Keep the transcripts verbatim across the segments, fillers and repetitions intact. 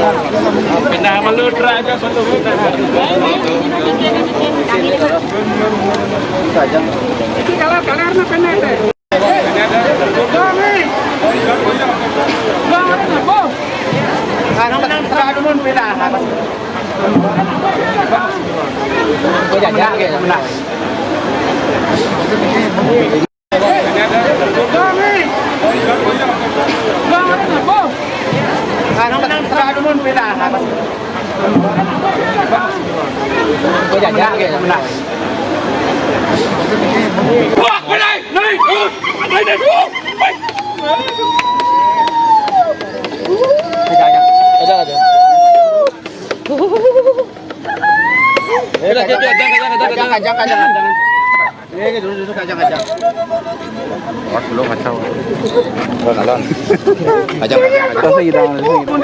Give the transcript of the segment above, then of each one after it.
Pindah malu, Dra, aja malu, pindah. Itu kalar, kalar na pindah deh. Bang, eh. Bang, apa, Bang? Nang, nang, Dra dulu pindah. Gua jajan, pindah. Nang, nang, Dra dulu pindah. Gua jajan, pindah. Wah, naik, naik, naik, naik. Jajan, jajan. Jajan, jajan, jajan, jajan. Jajan, jajan, jajan. Iya, iya, duduk, duduk, ajak, ajak. Awas, belum kacau. Belum, belum. Ajak, ajak, ajak. Terus lagi, dong, terus lagi, dong.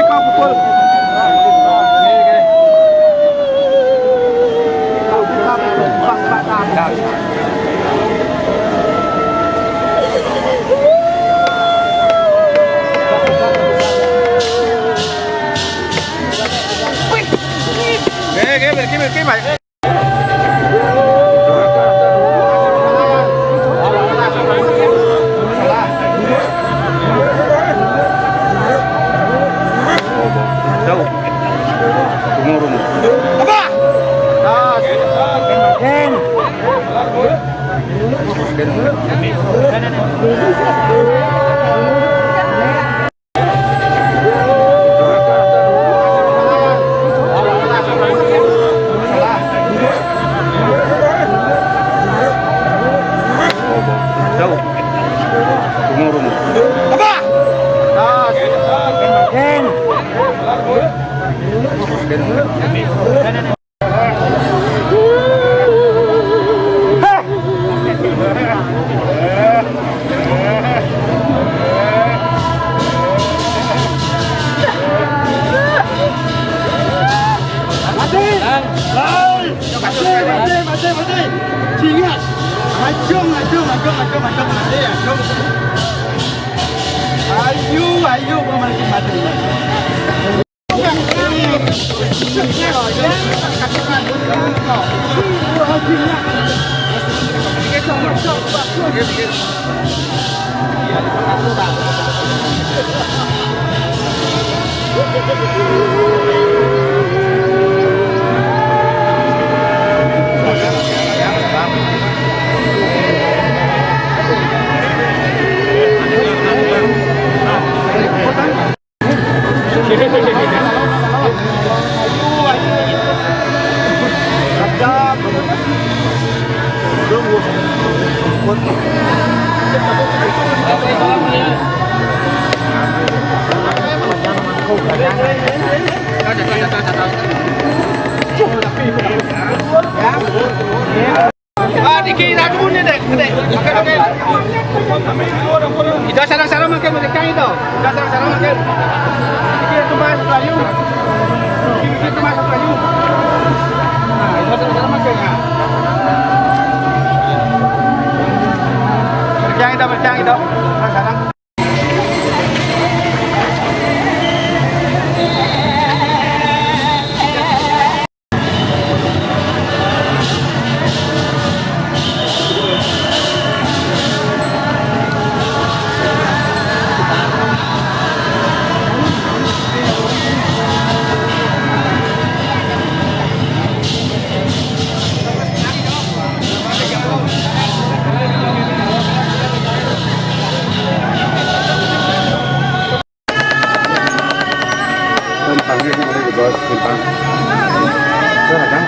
Oke, oke, oke, oke, baik. Jauh. Rumah, rumah. Apa? Jauh. Rumah, rumah. Apa? Mati! Mati, mati, mati, mati! Cingas! Ajung, ajung, ajung, ajung, ajung, mati, ajung! Ayu, ayu, gua makin mati. Ah, dikira dulu nih, Dek. Dek. Oke, oke. Ida sarang-sarang makan, makan itu. Ida sarang-sarang makan. Dikira tumbas Melayu. Dikira tumbas Melayu. Nah, ida sarang-sarang makan, nah. Berjang itu, berjang itu. Sarang-sarang. Simpang ini, ada di bawah simpang. Itu ada.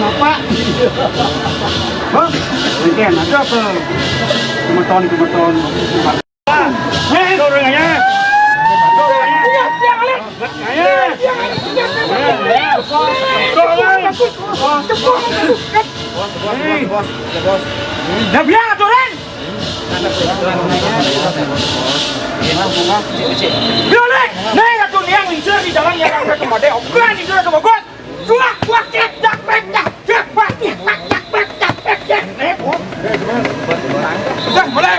Apa? Hah? Weekend ada apa? Kemeton, kemeton. Hei, turun aja. Turun aja. Turun aja. Wah, cepet. Bos, bos, bos, bos, bos. Dah biar aturan. Biar, nih, nih, aturan yang lincir di jalan yang ada kemade. Oke, ini sudah bagus. Sudah, wah, cek, cek, cek, cek, cek, cek, cek, cek, cek, cek, cek. Udah, mulai.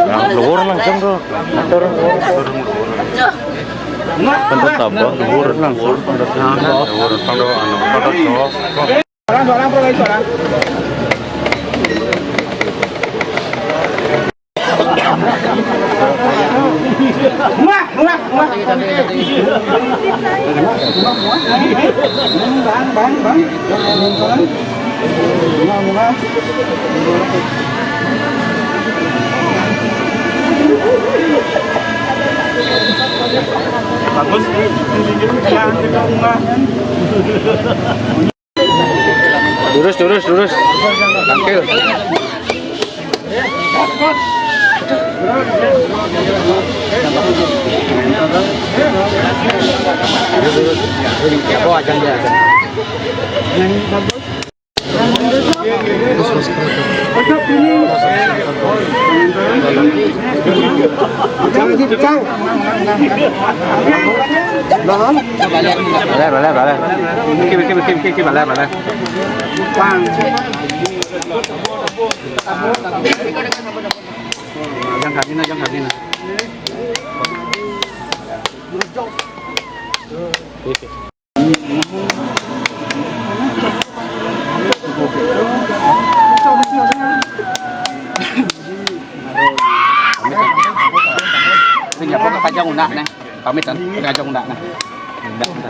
Nah, luhur langsung tuh. Atur. Pantat apa? Luhur langsung. Pantat apa? Luhur, pantat, anu, pantat cowok. Orang, orang, orang, orang. Muah, muah, muah. Bang, bang, bang. Muah, muah. Bagus, eh. Jangan kita muah. Lurus, lurus, lurus. Tangkil. Jangan dipecah. Nahan. Boleh, boleh, boleh. Oke, oke, oke, oke, oke, boleh, boleh. Pang. Jangan kagina, jangan kagina. Sing apa ka Kajang Unda nih? Pamit kan? Ka Kajang Unda nih. Unda, Unda.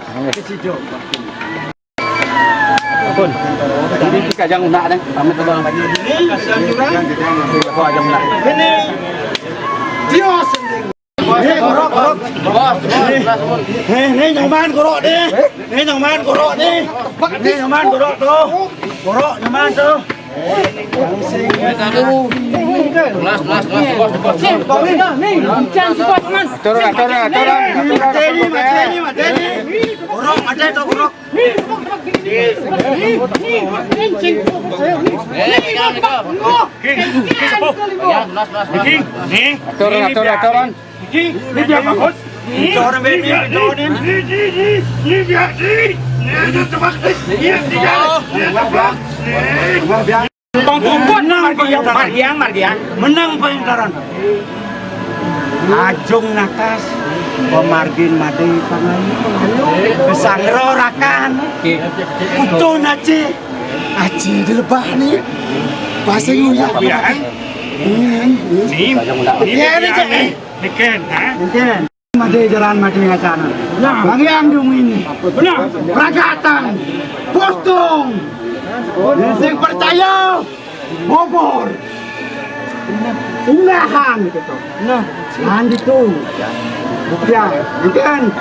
Pun. Jadi ka Kajang Unda nih. Pamit dulu. Ka Kajang Unda. Ini. Dios. Hei, guru, guru. Bos, bos, bos. Hei, hei, nyoman guru deh. Hei, nyoman guru deh. Hei, nyoman guru tuh. Guru, nyoman tuh. Las, las, las, bos, bos. Aturan, aturan, aturan, aturan. Mateni, mateni, mateni. Guru, mateni tuh, guru. Aturan, aturan, aturan. Ini biar bagus. Ini biar, ini biar, ini biar, ini biar. Tong tungkut, margiang, margiang, margiang. Menang pengingkaran. Ajung natas, pemargin made pangayu. Pesangro rakan. Kutu naci. Aci di lebah nih. Bahasa Yuya. Ini, ini. Ini, ini. Niken, ha? Niken. Made jalan made ngacana. Nah. Bagi yang dung ini. Benar. Pragatan. Postung. Sing percaya. Bobor. Ulahan gitu. Nah. Lanjut tuh. Ya, Niken.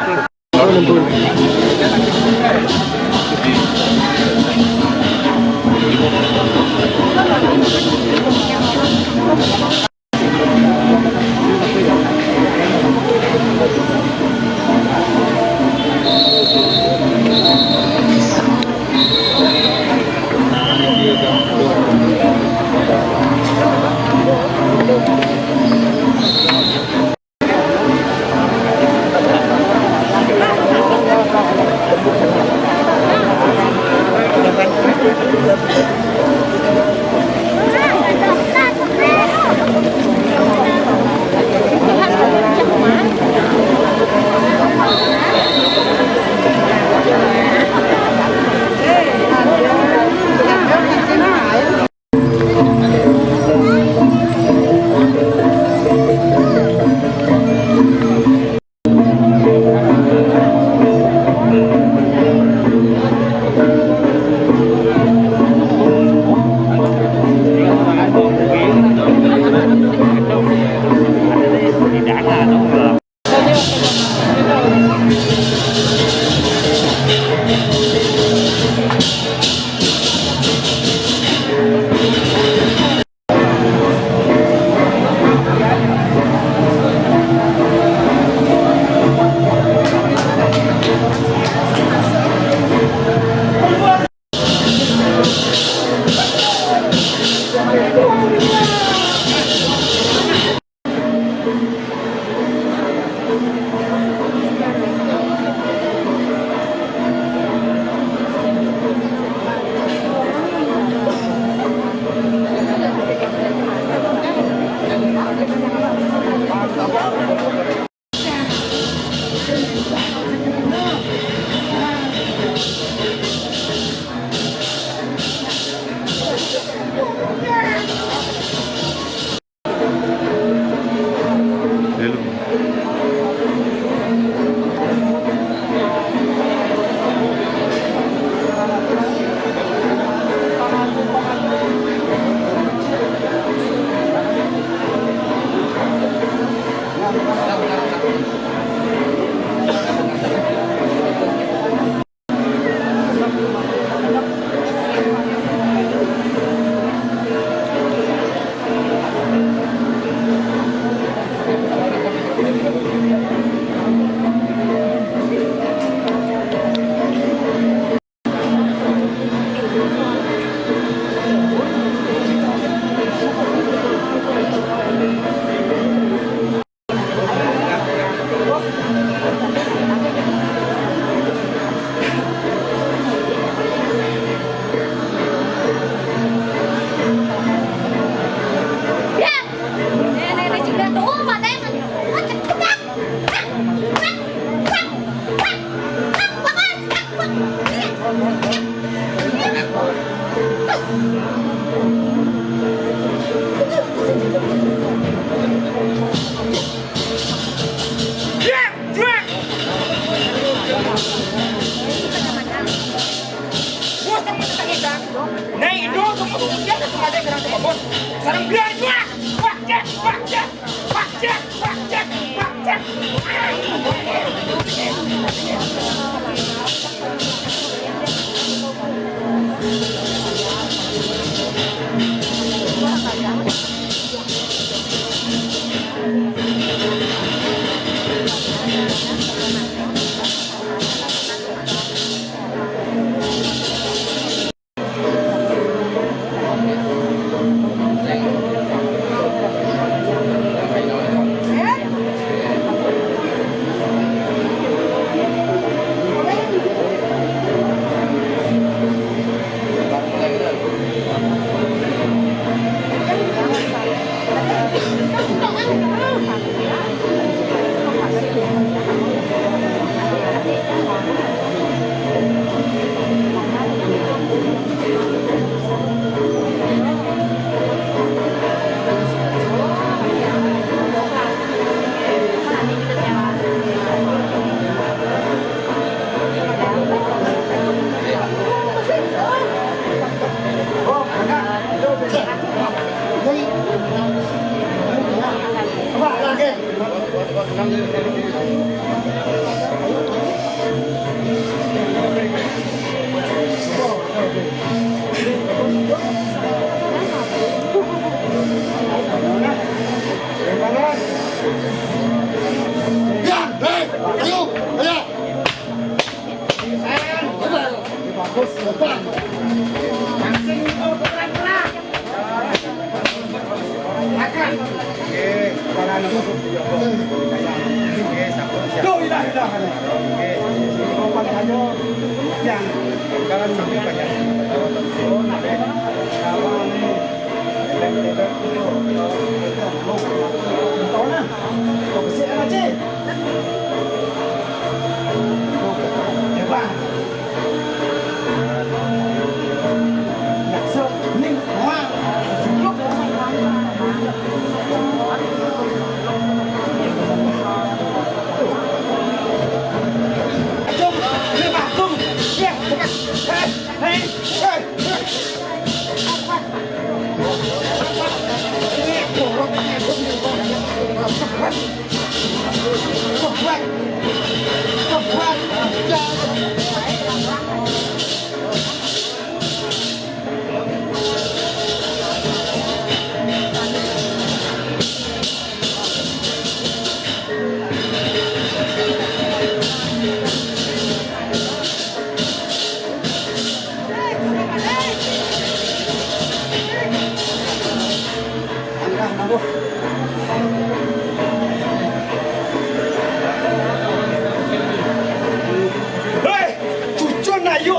Hei, cucun ayu,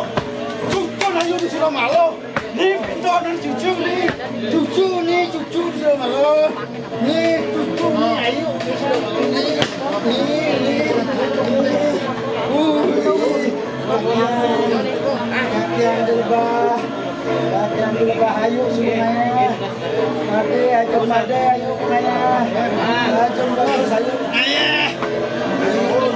cucun ayu di Suro Malo. Ni pinto nang cucun ni, cucun ni, cucun di Suro Malo. Ni cucun ni ayu di Suro Malo ni. Ni, ni, ni. Ui. Kakian di lebah, kakian di lebah ayu sungai. Made, ayo made, ayo kaya. Ayo bagus, ayo kaya. Ayo kaya.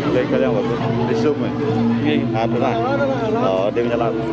Boleh kalian waktu di Zoom eh? Ada lah. Oh, dia punya lama.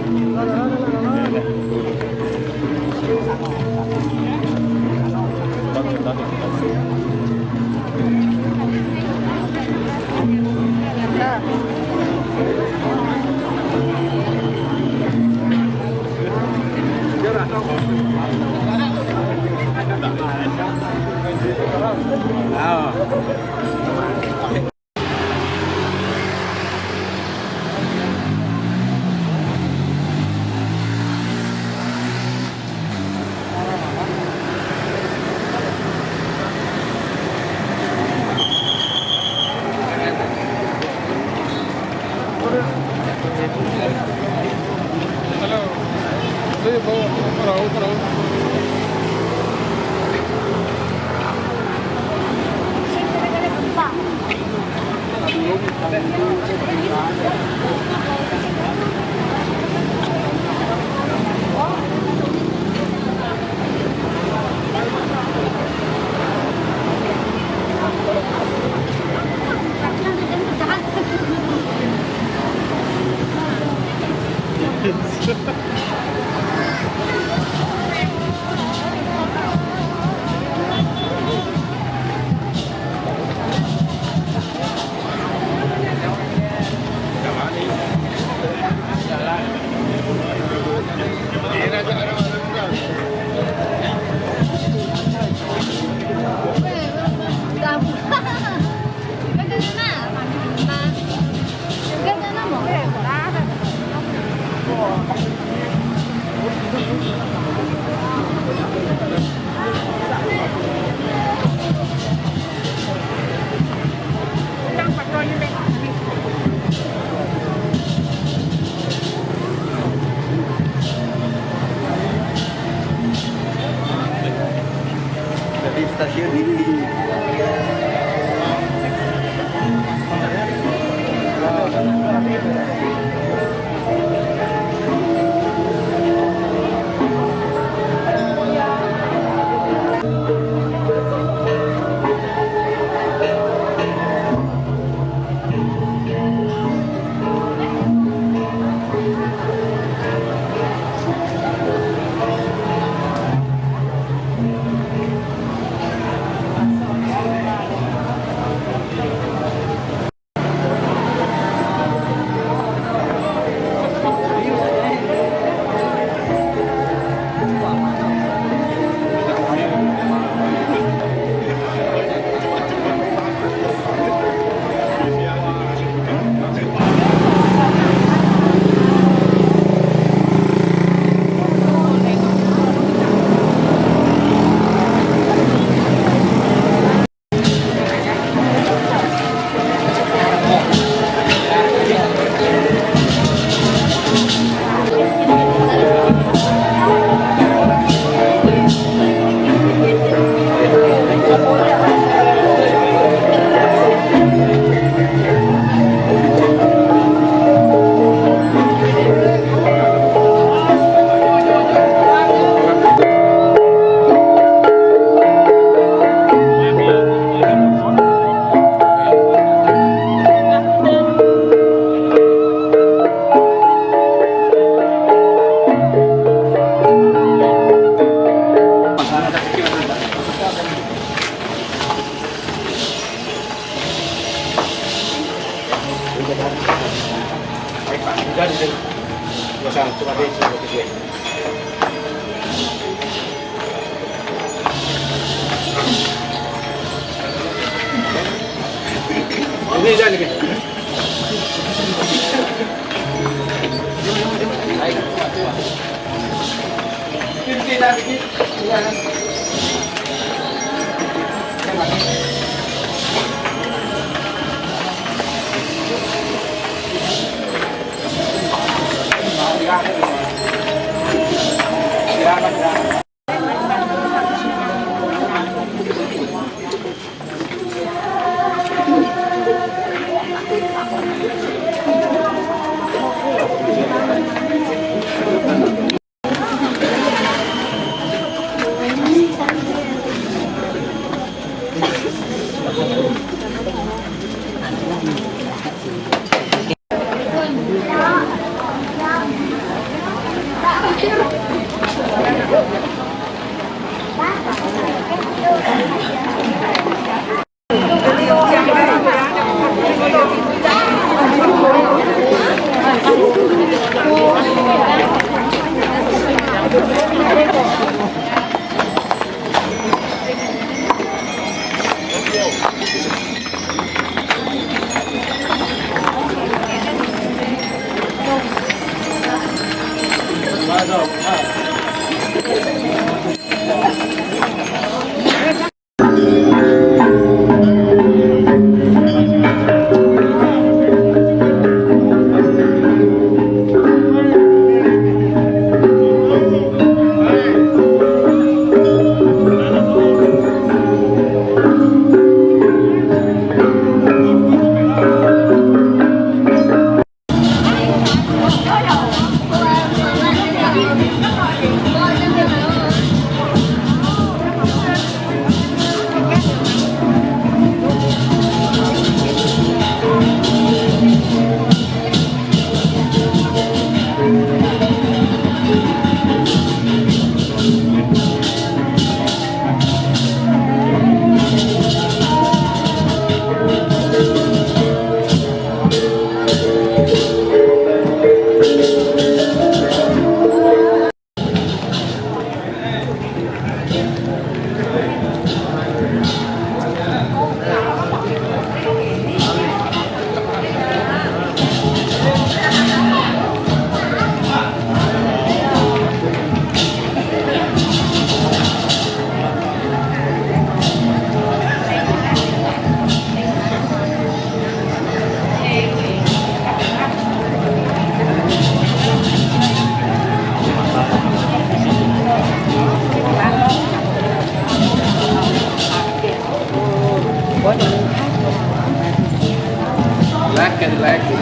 Lekker, lekker.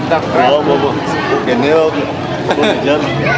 Dag, Frank. Ja, maar, maar, oké, nee, oké. Oké, ja. Ja.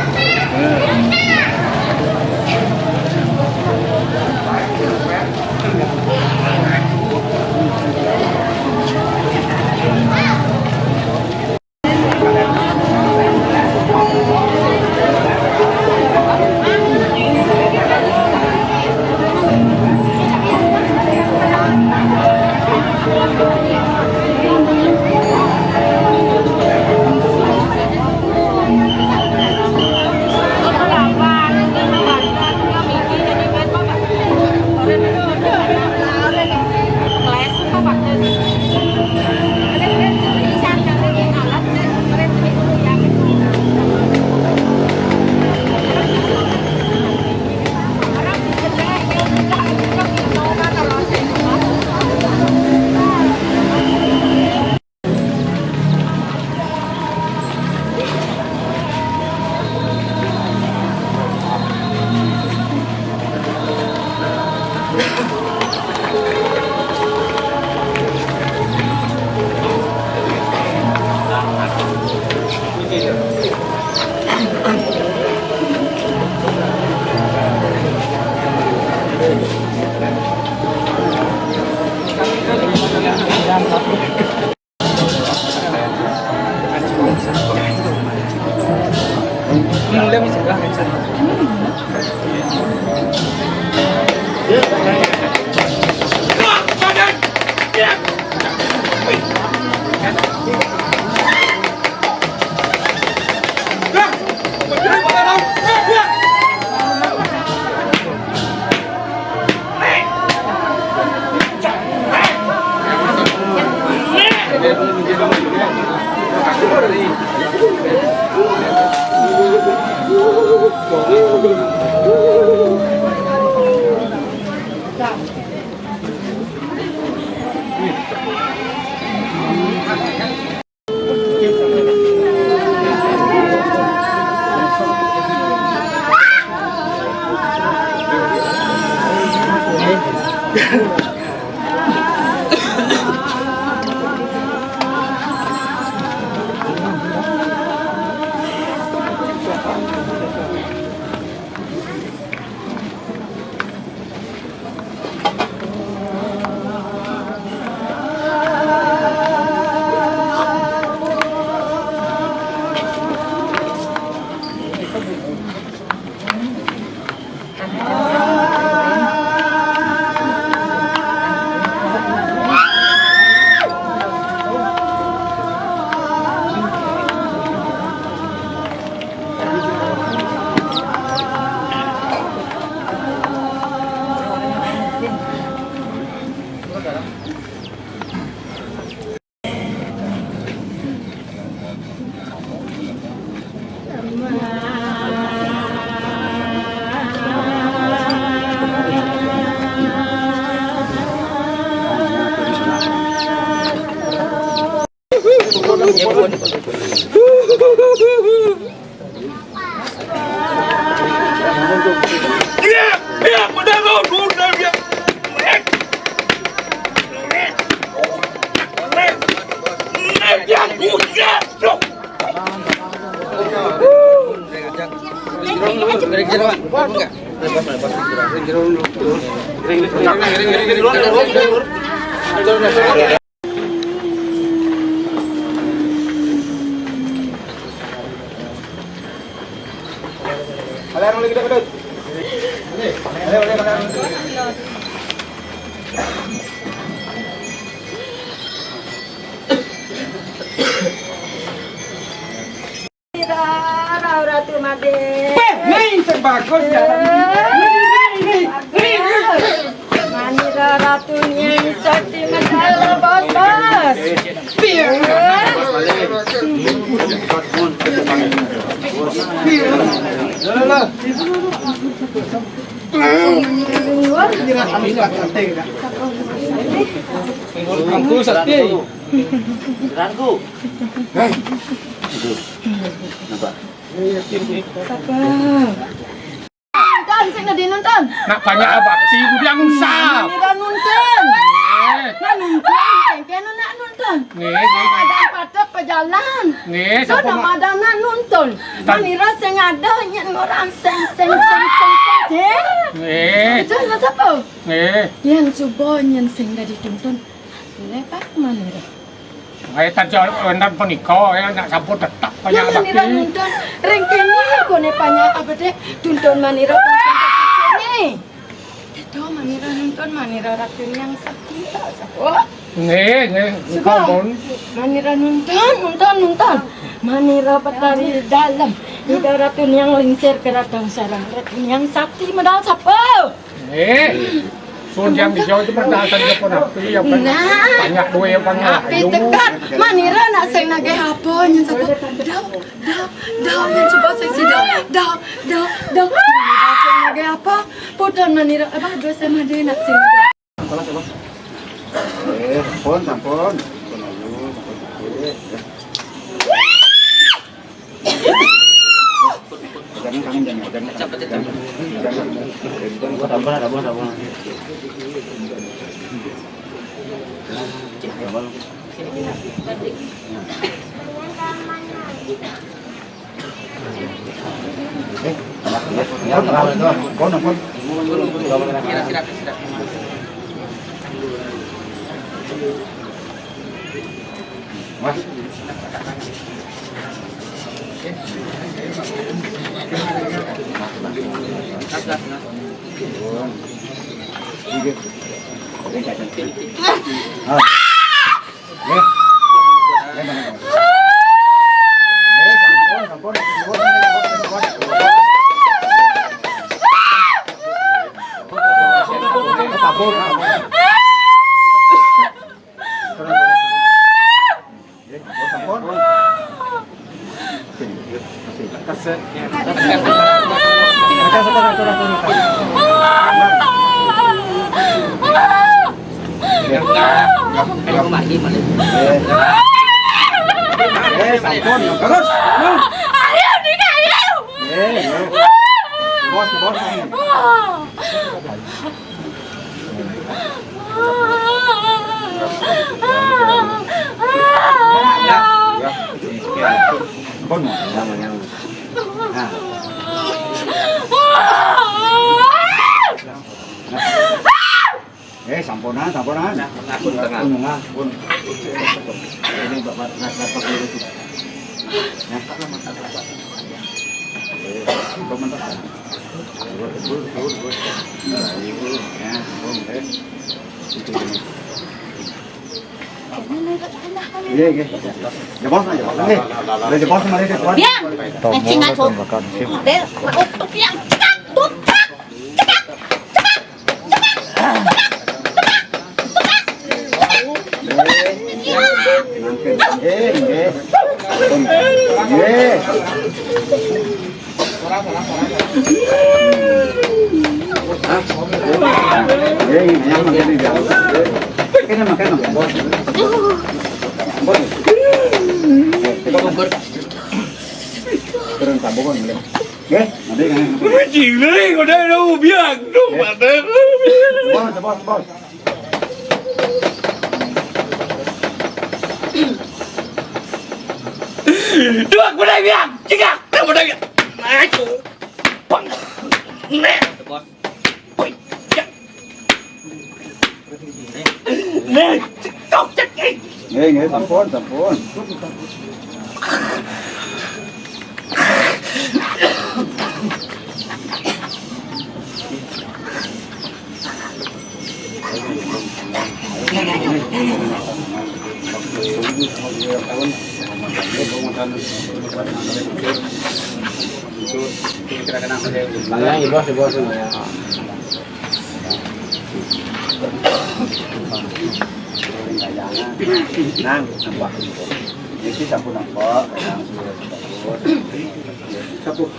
Ratu Made. Peh, ni terbagus jalan. Ni, ni, ni, ni. Manira Ratu Niang Sakti Medal, bos, bos. Aku sakti. Ratu. Hei. Aduh. Kenapa? Sabar. Nuntun, sing dadi nuntun. Nak banyak bakti budi angsa. Manira nuntun. Nggih. Nak nuntun, sing kena nak nuntun. Nggih, nggih. Ada patek pejalan. Nggih, sono sapa, Mak? Madana nuntun. Tan- Manira sing ada nyen orang sing, sing, sing, sing, sing, sing. Nggih. Itu lho sapa? Nggih. Yen suba nyen sing dadi tuntun. Nggih, Pak, Manira. Ae taja wonten punika, ya, nak sampun tetep. Nah, banyak Manira bakti. Nuntun ring kene kone banyak apa deh? Tuntun Manira pancen kene. Itu Manira nuntun, Manira Ratu Niang Sakti, tak sapa? Nggih, nggih, suka. Sampun. Manira nuntun, nuntun, nuntun. Manira Betari Dalem. Ida Ratu Niang Lingsir Keratang Sarang. Ratu Niang Sakti medal sapa? Eh, sun yang hijau itu pertahanan Jepun aku yang banyak, nah, banyak duit yang banyak. Api ayu. Tekan, Manira nak sing nagih apa nyen sapa? Dah, dah, dah, nyen coba sing sida. Dah, dah, dah. Manira sing nagih apa? Putan Manira, apa dua sama dia nak sing nagih. Salah, salah. Eh, sampun, sampun. Sampun ayu, sampun ayu. Ya. Jangan, jangan, jangan, jangan. Sabar, sabar, sabar. Eh, ya, ya, ya, ya. Mas. Ah. Eh. Eh, sampun, sampun. Sampun, sampun. Eh, sampun. Eh, sampun, terus. Ayo, Dika, ayo. Eh, eh. Bos, bos. Ampun. Eh, sampunan, sampunan. Ampun, tengah. Ampun, tengah. Ampun. Ini Bapak tengah, tengah, tengah. Ya. Eh, ampun, tengah. Iya, iya. Jebos, jebos. Oke. Udah jebos, mari, jebos. Ya. Tombol, tombol, tombol. Deh, untuk yang cepat, untuk cepat, cepat, cepat, cepat, cepat. Eh, eh. Eh. Eh, ini yang makan ini, Bang. Ini makan, Bang. Bos. Bos. Turun tabungan, boleh. Nggih, nanti kan. Kuwi cilik kok nek lu biang, duh, mate. Bos, bos, bos. Duh, aku udah biang. Cegah, aku udah biang. Ayo. Bang. Nek. Bos. Woi, ya. Nih, cekok, cekik. Nggih, nggih, sampun, sampun. Nah, ya, bos, bos, ya. Nang, nampak. Iki sampun nampak, Nang, sudah bagus. Sampun.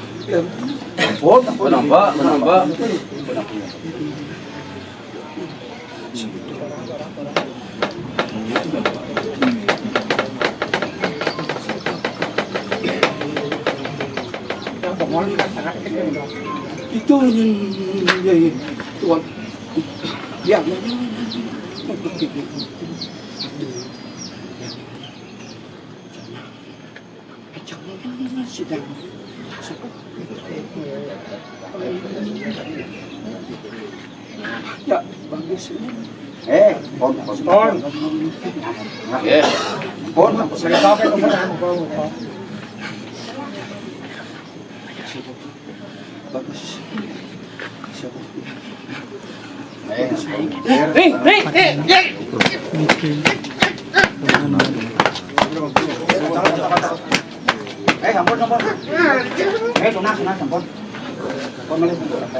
Sampun, sampun nampak, nampak. Sampun nampak. Itu, iya, iya, iya. Tuan. Ya, ya, ya, ya. Jangan, jangan, sedang. Ya, bagus. Eh, pon, pon. Pon. Eh, pon. Saya pakai nomor. Bagus. Siapa? Eh, eh, eh, eh. Eh, ampun, ampun. Eh, tunas, tunas, ampun. Ampun, malih, ampun.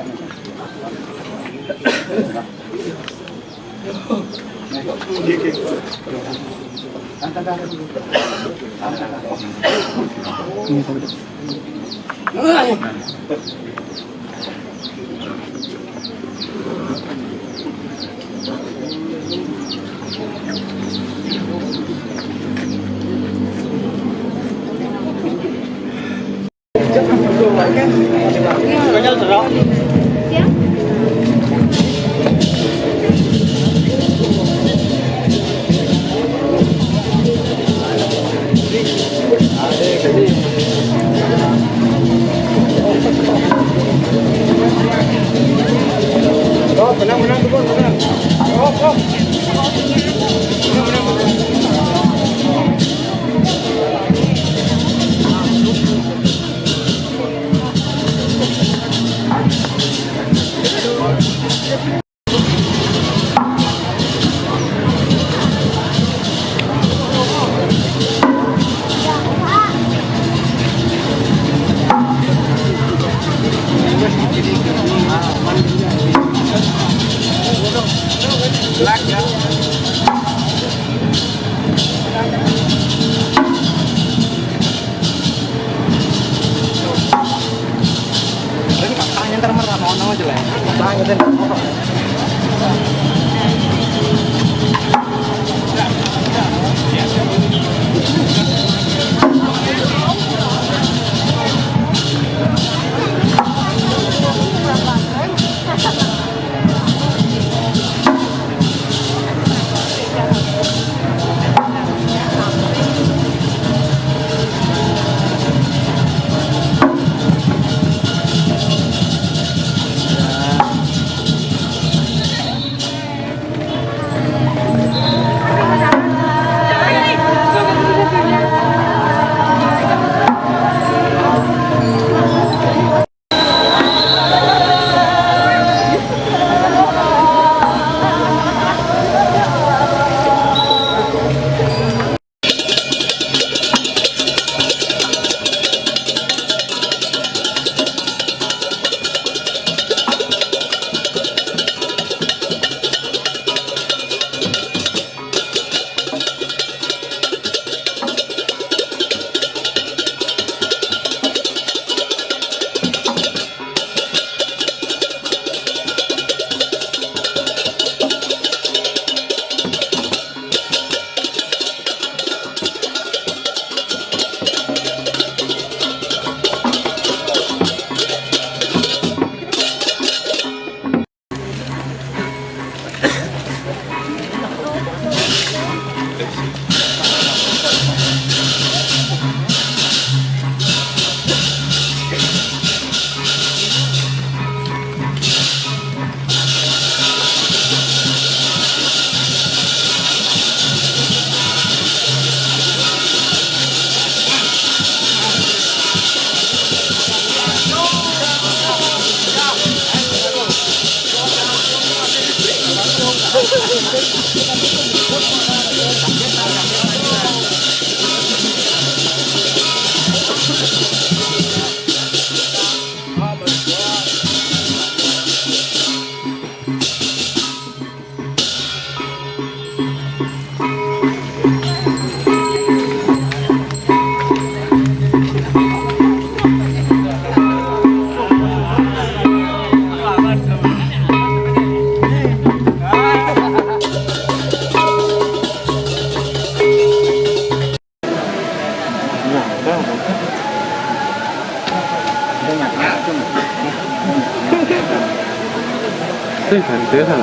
Thế thành thế thành.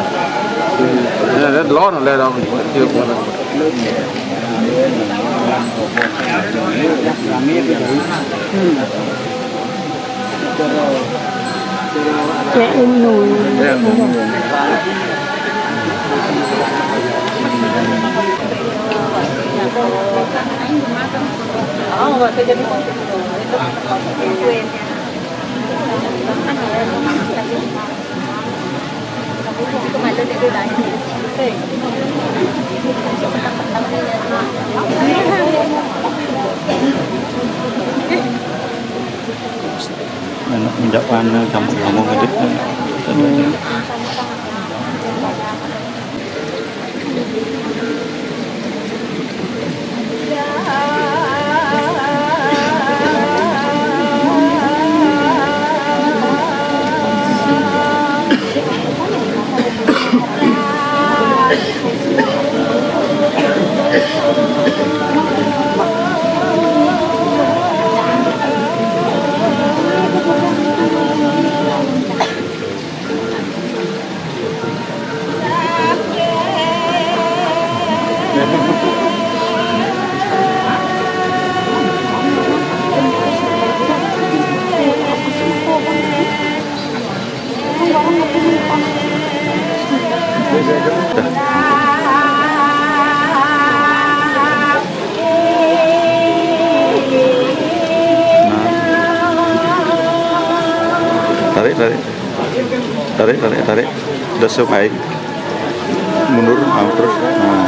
Nè, nó ló nó lên đâu. Chưa qua đâu. Trẻ em nổi. Anak menjak mana kamu kamu ngedit. Tarik, tarik. Tarik, tarik, tarik. Udah, zoom aja. Mundur, ah, terus. Nah.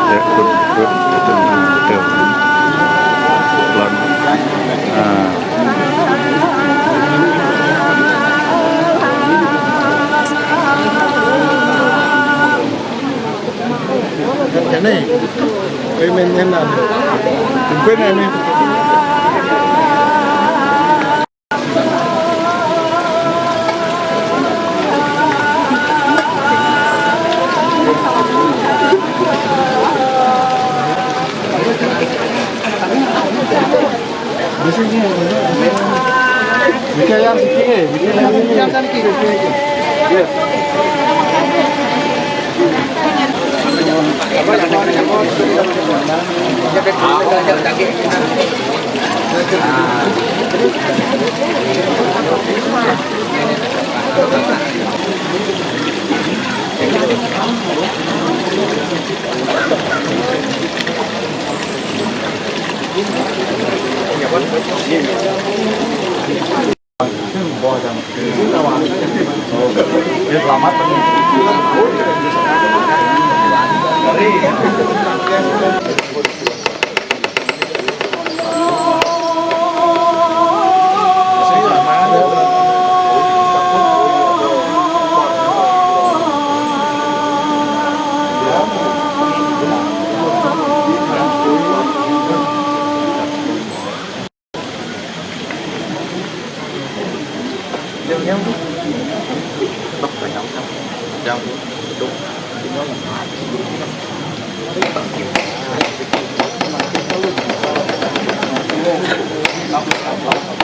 Ya, good, good. Itu, nah, itu. Pelan. Nah. Ini, ini, ini, ini. Ini, ini.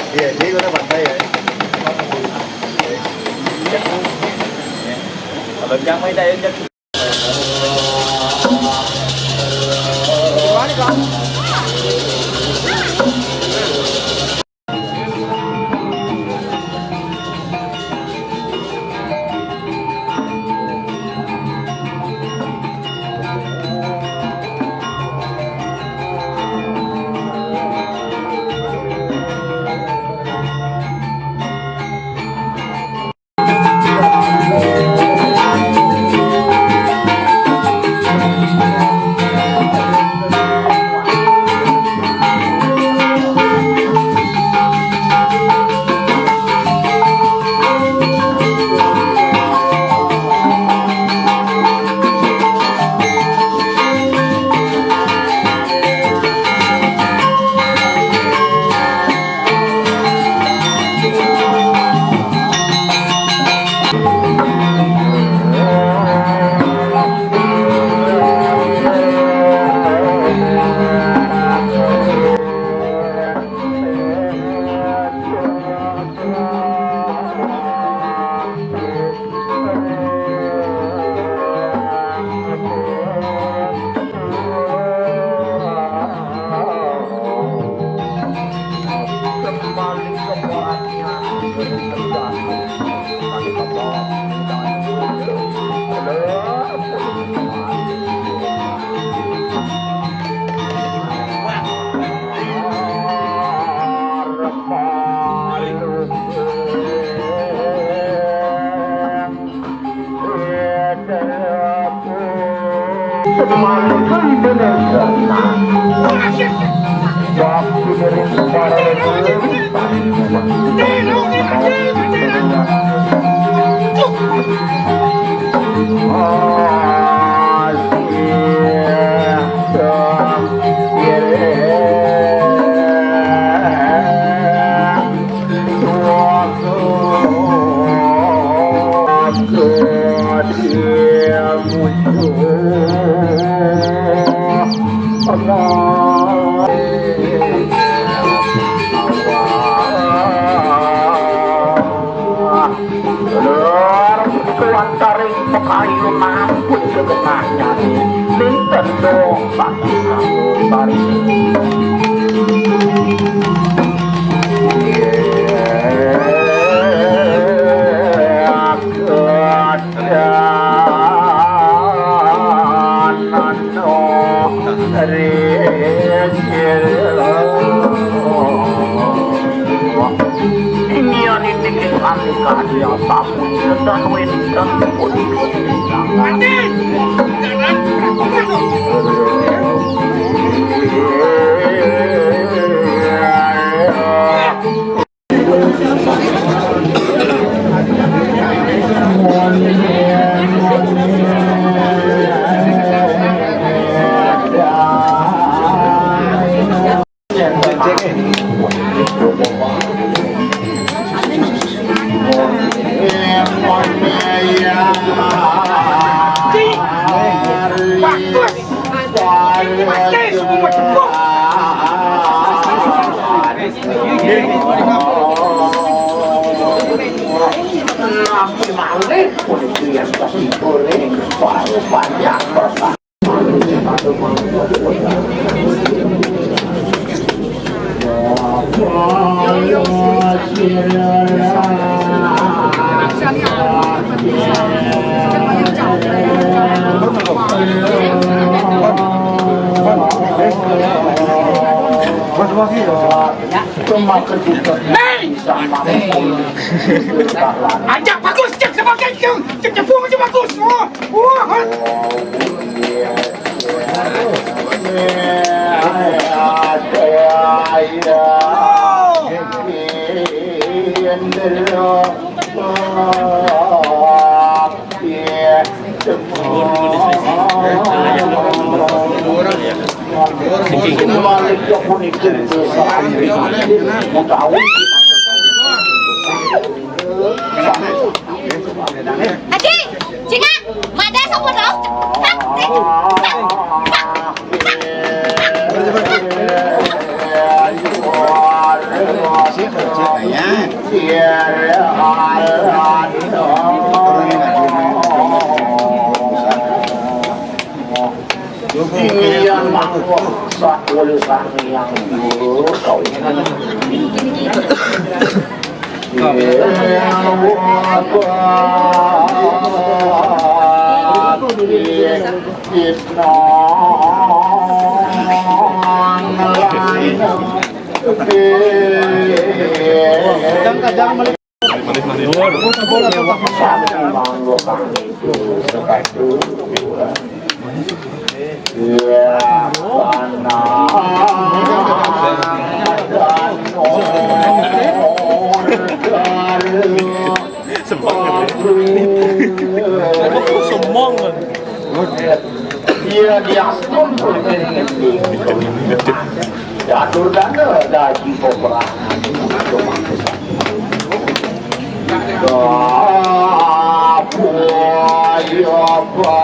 Iya, jadi kita pantai ya. Kalau yang main daya Kuantaring pekayu nampun gegenahnya. Linten dong, Pak. Tarik. Ini yang ini kita Nami malih puniki yang kasih goreng baru banyak berkah. Hei! Ajak bagus, cek sama cek, cek, cek jepung aja bagus. Wah, wah. Haji, singa, mada sampun lauk. Tak, tak, tak, tak. Inian mangkok sak wali sang yang dulu kau ini. Semong kan? Semong kan? Iya, diampun. Catur dana daging peperangan. Apa ya, Pak?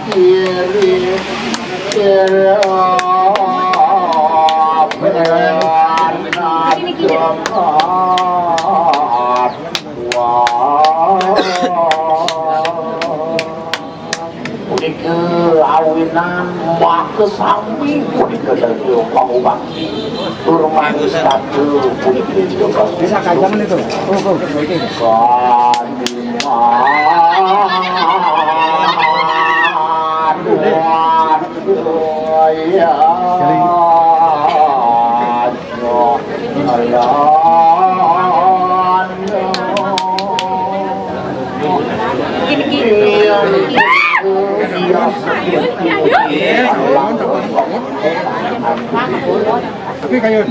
Kiri, kiri, apa? Wah. Puniki awinan maka sami punika daya pangubakti. Tur manis tata puniki juga. Bisa kajang itu. Oh, oh, oke. Kadimat. Aduh, aduh, ya. Tapi kayun.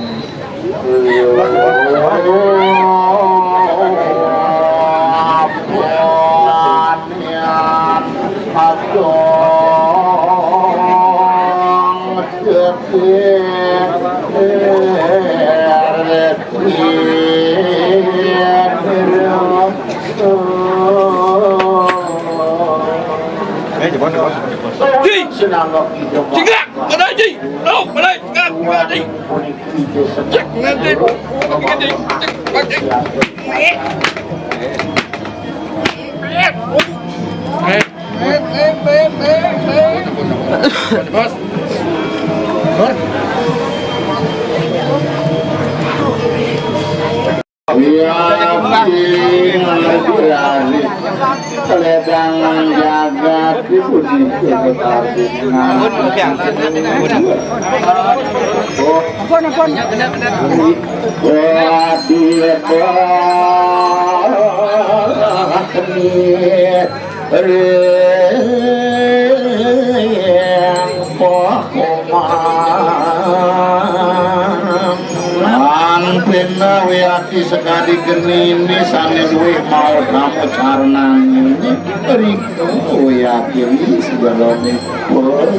Eh, cepat, cepat. Ji! Singgah! Ada, Ji! Tolong, ada, Ji! Cek, nanti. Cek, nanti. Cek, cek. Eh. Iya, iya, iya. Keledangan jagat di budi. Ampun, ampun. Wah, dia, Ampin wiyaki sekadi genine sane luwih maut namo carnane. Riku wiyaki segalane. Wiyaki.